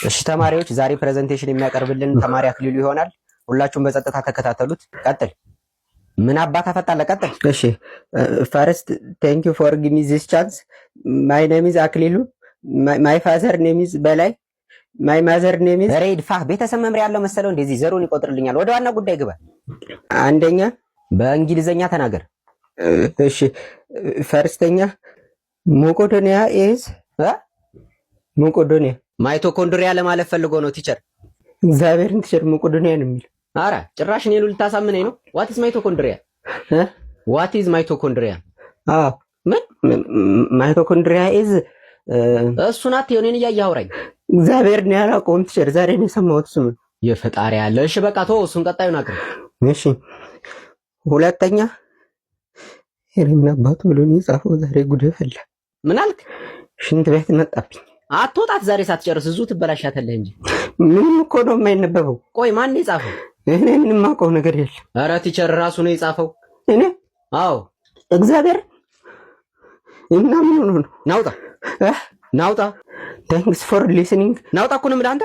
እሺ ተማሪዎች፣ ዛሬ presentation የሚያቀርብልን ተማሪ አክሊሉ ይሆናል። ሁላችሁም በጸጥታ ተከታተሉት። ቀጥል። ምን አባት አፈጣለ? ቀጥል። እሺ፣ first, thank you for give me this chance. My name is አክሊሉ። My father name is በላይ። My mother name is ኧረ ይድፋህ። ቤተሰብ መምሪያ ያለው መሰለው እንደዚህ ዘሩን ይቆጥርልኛል። ወደ ዋና ጉዳይ ግባ። አንደኛ በእንግሊዘኛ ተናገር። እሺ፣ first ኛ መቄዶንያ is እ? መቄዶንያ። Mitochondria ለማለት ፈልጎ ነው teacher። እግዚአብሔርን teacher፣ መቄዶንያ ነው የሚለው። አረ ጭራሽ እኔን ልታሳምነኝ ነው። What is mitochondria? እ? What is mitochondria? አዎ። ምን? Mitochondria is እሱን አትየው፣ እኔን እያየህ አውራኝ። እግዚአብሔርን ያላውቀውም teacher፣ ዛሬ ነው የሰማሁት ስሙን። የፈጣሪ ያለ። እሺ በቃ ተወው እሱን፣ ቀጣዩን አቅርብ። እሺ፣ ሁለተኛ ኧረ ምን አባቱ ብሎ ነው የጻፈው? ዛሬ ጉድ ፈላ። ምን አልክ? ሽንት ቤት መጣብኝ። አትወጣት ዛሬ ሳትጨርስ፣ እዚሁ ትበላሻታለህ እንጂ። ምንም እኮ ነው የማይነበበው። ቆይ ማን ነው የጻፈው? እኔ ምንም የማውቀው ነገር የለም። ኧረ teacher፣ ራሱ ነው የጻፈው። እኔ? አዎ። እግዚአብሔር እና ምን ሆኖ ነው? ናውጣ። እ? ናውጣ። Thanks for listening. ናውጣ እኮ ነው የምልህ አንተ።